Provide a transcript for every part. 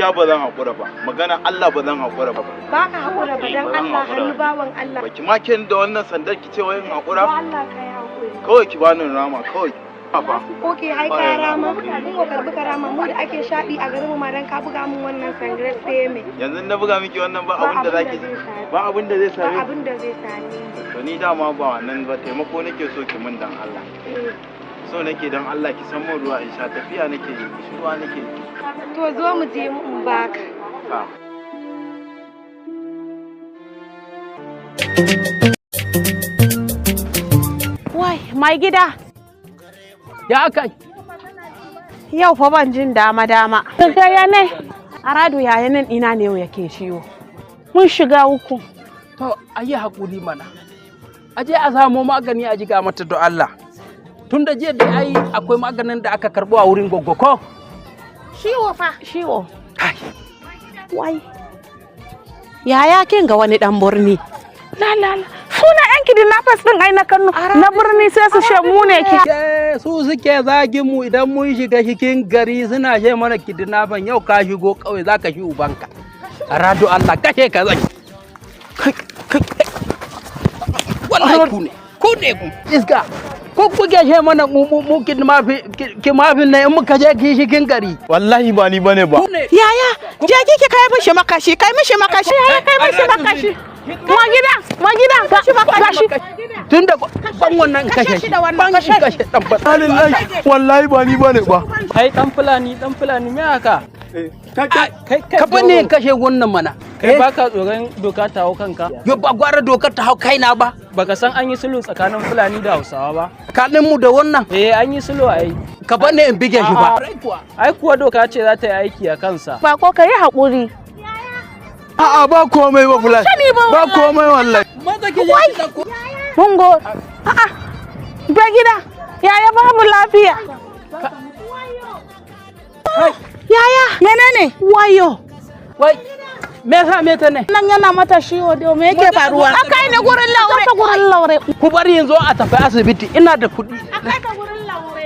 Gaskiya ba zan haƙura ba. Magana Allah, ba zan haƙura ba. Ba ka haƙura ba, dan Allah, hannu, bawan Allah. Baki ma ken da wannan sandar ki ce wai in haƙura? Allah, ka yi haƙuri. Kawai ki bani rama kawai. Fa. Okay, ai ka rama, mun ko karbi karama, mu da ake shaɗi a garin mu ma, dan ka buga mun wannan sandar sai me? Yanzu na buga miki wannan, ba abin da zaki, ba abin da zai Ba same. abin da zai same ni. To ni dama ba wannan ba, taimako nake so ki mun dan Allah. So nake dan Allah ki san mun ruwa in sha, tafiya nake yi, ruwa nake yi. To zo mu je mu in baka. Ha. Wai, mai gida. Ya aka? Yau fa ban jin dama-dama. Yaya ne? Aradu, yaya nan ina ne yau yake ciwo. Mun shiga uku. To, a yi haƙuri mana. A je a samo magani a jiga mata don Allah. Tun da jiya da ai akwai maganin da aka karɓo a wurin goggo ko? Ciwo fa. Ciwo. Kai. Wai. Yaya, kin ga wani dan birni. La la la. Suna yan kidnappers din ai na Kano. Na birni sai su ce mu ne ki. Ke su suke zagin mu idan mun shiga cikin gari, suna ce mana kidnapping. Yau ka shigo ƙauye za ka shi ubanka. Rado Allah kashe ka zan. Kai, kai, kai. Wallahi ku ne. Ku ne ku. Iska. Ko kuke ce mana mu kidnapping ne in muka je cikin gari. Wallahi ba ni bane ba. Ku ne. Yaya, je kike kai mishi makashi, kai mishi makashi. Yaya, kai mishi makashi. Ma gida, ma gida, gashi. Tun da ban wannan kashe shi da wannan, ban kashe. kashe dan ba. Wallahi, wallahi ba ni bane ba. Kai dan Fulani, dan Fulani, me haka? Kai kai. Ka bane in kashe wannan mana. Kai baka tsoron doka ta hau kanka? Yo, ba gwara dokar ta hau kaina ba. Baka san an yi sulhu tsakanin Fulani da Hausawa ba? Kanin mu da wannan. Eh, an yi sulhu ai. Ka bane in bige shi ba. Ai kuwa doka ce za ta yi aiki a kansa. Bako, ka yi haƙuri. A'a, ba komai ba fulani. Ba komai wallahi. Maza ki je ki dauko. Mun go. A'a. Ba gida. Yaya, babu lafiya. Yaya. Menene? Wayo. Wai me yasa me ta ne? Nan yana mata ciwo da me yake faruwa? Akai ni gurin Laure. Ta gurin Laure. Ku bari yanzu a tafi asibiti, ina da kuɗi. Akai ta gurin Laure.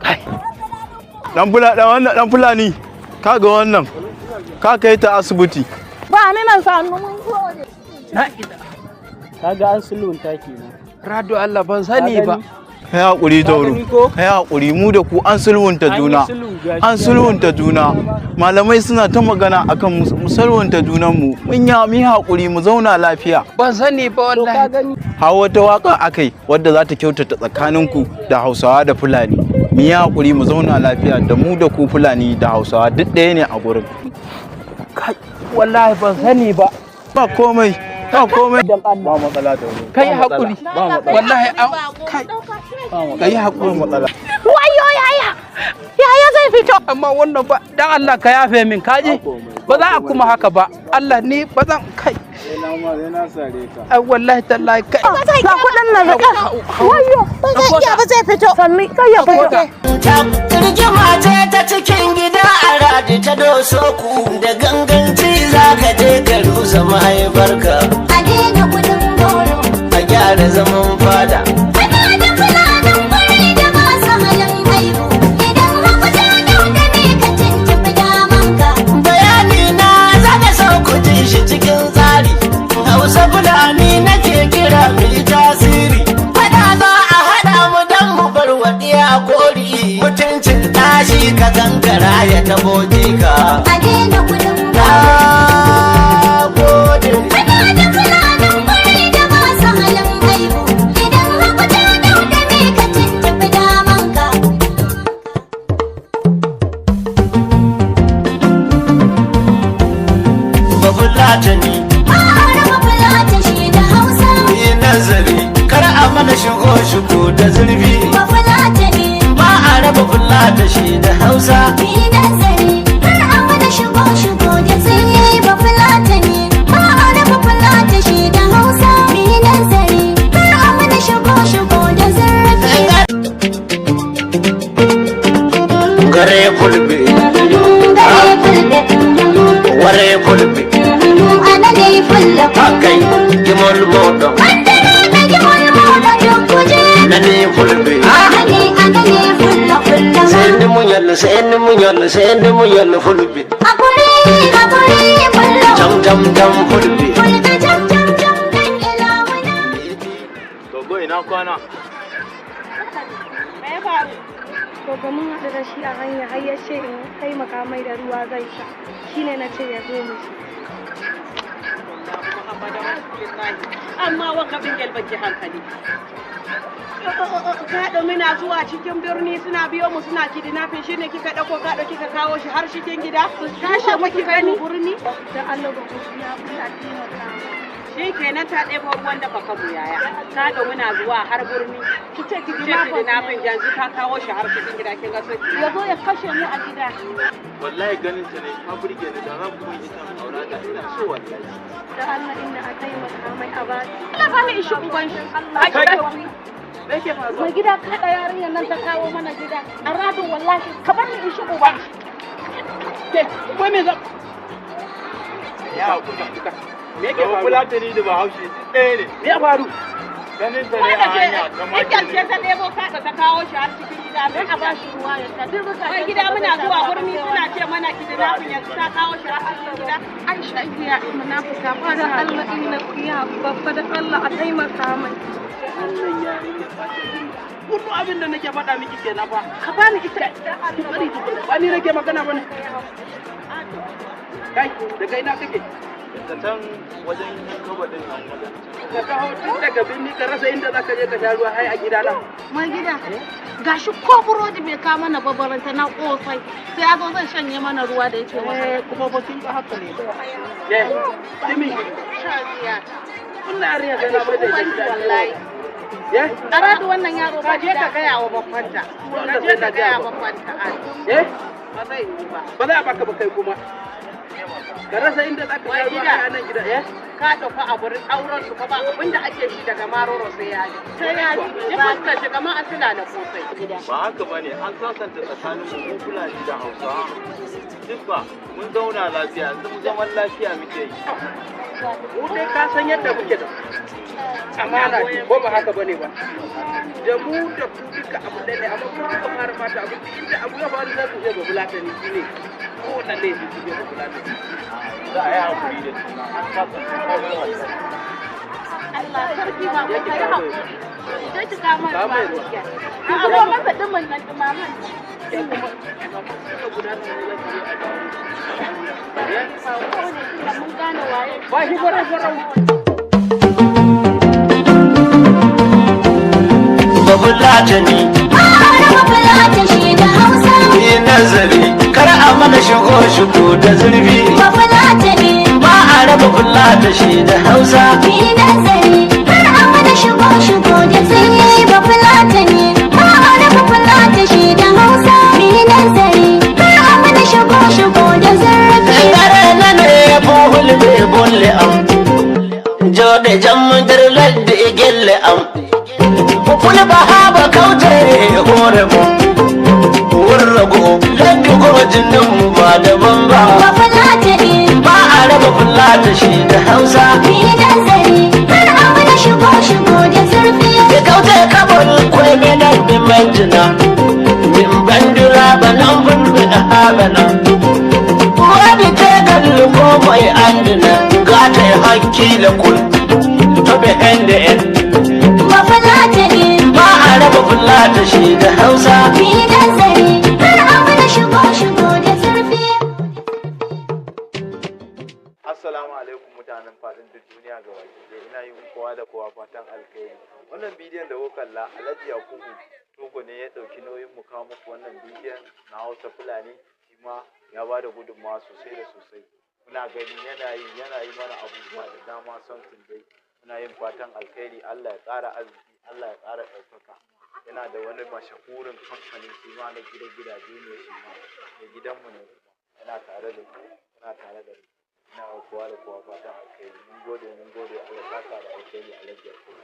Kai. Dan fula dan wannan dan Fulani. Ka ga wannan. Ka kai ta asibiti. Ba ni nan sanu, mun gode. Na ina. Kaga an sulhunta kenan. Rado Allah, ban sani ba. Kai hakuri Tauro. Gani ko? Kai hakuri, mu da ku an sulhunta An yi juna. sulhu, gashi. An sulhunta juna. Malamai suna ta magana akan mu sulhunta junan mu. Mun yi mu yi hakuri mu zauna lafiya. Ban sani ba To ka wallahi. gani. Har wata waka akai wadda za ta kyautata tsakaninku da Hausawa da Fulani. Mu yi hakuri mu zauna lafiya da mu da ku, Fulani da Hausawa duk ɗaya ne a gurin. Kai, wallahi ban sani ba. Ba komai, ba komai. Dan Allah. Ba matsala Tauro. Kai hakuri. Wallahi an kai. Kai hakuri. Matsala. Wayo yaya. Yaya zai fito. Amma wannan ba, dan Allah ka yafe min, kaji? Ba za a kuma haka ba. Allah, ni ba zan kai. Ai wallahi tallahi kai. Ga kuɗin nan da kan. Wayo. Ba zai iya ba, zai fito. Sanni kai ya fito. Rigima ce ta cikin gida a radi ta doso ku da ganganci za ka je ka rusa mahaifarka. A daina kudin goro. A gyara zaman fada. Fada da Fulanin kwarai da masu halin haihu. Idan hagu ta dauda ne, ka tuntuɓi damanka. Bayani na za ka so ku ji shi cikin tsari. Hausa Fulani nake kira mu yi tasiri. Fada za a haɗa mu don mu bar waɗiya kori. Mutuncin tashi ka kankara ya tabo jika. A daina kudin Na goro. gode. Fada da Fulanin kwarai da masu halin haihu. Idan hagu ta dauda ne, ka tuntuɓi damanka. Bafulatani. Ba a raba Fulata shi da Hausa. Yi nazari kar a mana shigo shigo da zurfi. Bafulatani. Ba a raba Fulata shi da Hausa. Yi nazari kar a mana shigo shigo da tsaye, ba Fulatani. Ba a raba Fulata shi da Hausa. Yi nazari kar a mana shigo shigo da zurfi. Gare Fulbe. Gare Fulbe. Ware Fulbe. Ana ne Fulbe. Hakai gimol moɗon. Bandana na gimol moɗon dukkuje. Nani Fulbe. Ana ne, ana ne Fulla Fulla. Seni munyal, seni. Munyal sende munyal fulbe. Hakuri hakuri bullo. Jam jam jam fulbe. Fulbe jam jam jam dan ilawuna. Gogo ina kwana. Me ya faru? Gogo mun haɗu da shi a hanya har ya ce in taimaka mai da ruwa zai sha. Shine na ce ya zo mu ci. Amma wanka bingel baki hankali. Kaɗo muna zuwa cikin birni suna biyo mu suna kidnapping shine kika ɗauko kaɗo kika kawo shi har cikin gida. Kashe maki gani birni. Da Allah gogo ya fi a taimaka mai. Shi kenan ta ɗebo ruwan dafa kamu yaya. Kaɗo muna zuwa har birni. Ki ce Ki ce kidnapping yanzu ta kawo shi har cikin gida kin ga sai. Ya zo ya kashe mu a gida. Wallahi ganin ta ne ta burge ni da ran kuma ita aura da ina so wallahi. Da Allah inna a taimaka mai a ba Allah ba ni ishi uban shi. Me yake faruwa? Mai gida kaɗa yarinyar nan ta kawo mana gida. A radin wallahi ka bar ni ishi uban shi. Ke, wai me za Ya hakuri. Me yake Da faruwa? Fulatani da Bahaushe duk ɗaya ne. Me ya faru? Ganin ta ne a hanya ta Bingel ce make ta ɗebo kaɗo ta kawo shi har cikin gida. Don a ba shi ruwa ya sha. Duk ruka Mai gida muna zuwa birni suna ce mana kidnapping yanzu ta kawo shi har cikin gida. Aisha iya munafuka ba Da da Allah inna ku yi babba da Allah a taimaka mai. Wannan yarinya ba ta jin. Kullum abin da nake faɗa miki kenan fa. Ka bani ita. Ki bari tukuna. Ba ni nake magana bane. Kai, daga ina kake? Daga can wajen kaba din nan wajen. Ka taho tun daga birni ka rasa inda za ka je ka sha ruwa hai a gidana. Mai gida gashi ko burodi bai kawo mana babaranta na kosai sai ya zo zai shanye mana ruwa da yake masa. Eh, kuma ba kin ga haka ne. Ke, Jimmy, Sha biya. wannan yarinya sai na mai da ita gida. Wallahi. Eh? Aradu wannan yaro Ka ba je ka gaya wa babbanta. Ka je ka gaya wa babbanta. Ai, Eh? ba zai yiwu ba. Ba za a baka ba kai kuma. Ka rasa inda za ka sha Mai ruwa gida. hai a nan gida. Eh? Ka tafi a gurin auren su fa ba abinda ake shi daga maroro sai ya ji. Sai ya ji. Ji fuskar shi kamar asila da kosai. Ba haka bane an sasanta tsakanin mu mu Fulani da Hausawa. Duk ba mun zauna lafiya yanzu mu zaman lafiya muke yi. Mu dai ka san yadda muke da su. Amana ce, ko ba haka bane ba. Da mu da ku duka abu ɗaya ne, amma ku kuka fara fata abu duk inda abu ya faru za ku iya ba fulatani shi ne. Ko wannan laifi ku iya ba fulatani. Za a yi hakuri da juna an sasanta komai wallahi. Allah sarki ba ku kai hakuri. Je ki kawo mana Kawo mai ruwa. ruwa. Ki zubo masa dumin nan dumaman. Ke kuma suka gudanar da za ki je a dawo. Eh? Ba ko ne tunda mun gane waye. Ba shi gwarai gwarai. Bafulatani Ba a raba fulata shi da Hausa. yi nazari kar a mana shigo shigo da zurfi. Ba fulatani. Ba a raba fulata shi da Hausa. Ki nazari kar a mana shigo shigo da tsaye ba fulatani. Ba a raba fulata shi da Hausa. Ki nazari kar a mana shigo shigo da zurfi. Kare na ne fulbe bolle am. Jode jam nder ladde e gelle am. Fulba haba kauce hore mu. Wurrago ladde go jinin mu ba daban ba. Ba fulatani. Ba a raba fulata shi da Hausa. Ki nazari kar a mana shigo shigo da zurfi. Ya kauce kabon kwai menar bi majina. Min bandura banan fulbe na habana. Wani tegal ko mai andina gata ya hakkila kul. To be hende en. Ba fulatani. Ba a raba fulata shi da Hausa. Ki nazari kar a mana shigo shigo da zurfi. Assalamu alaikum mutanen faɗin duk duniya ga baki ɗaya ina yi kowa da kowa fatan alkhairi. Wannan bidiyon da kuka kalla Alhaji Yakubu Togo ne ya ɗauki nauyin mu kawo muku wannan bidiyon na Hausa Fulani shi ma ya ba da gudunmawa sosai da sosai. Muna gani yana yi mana abubuwa da dama something dai. Muna yin fatan alkhairi Allah ya ƙara arziki Allah ya ƙara ɗaukaka. Yana da wani mashahurin kamfani shi ma na gida gidaje ne shi ma da gidanmu ne kuma yana tare da mu yana tare da mu. Ina wa kowa da kowa fatan alkhairi. Mun gode mun gode Allah saka da alkhairi Alhaji Yakubu.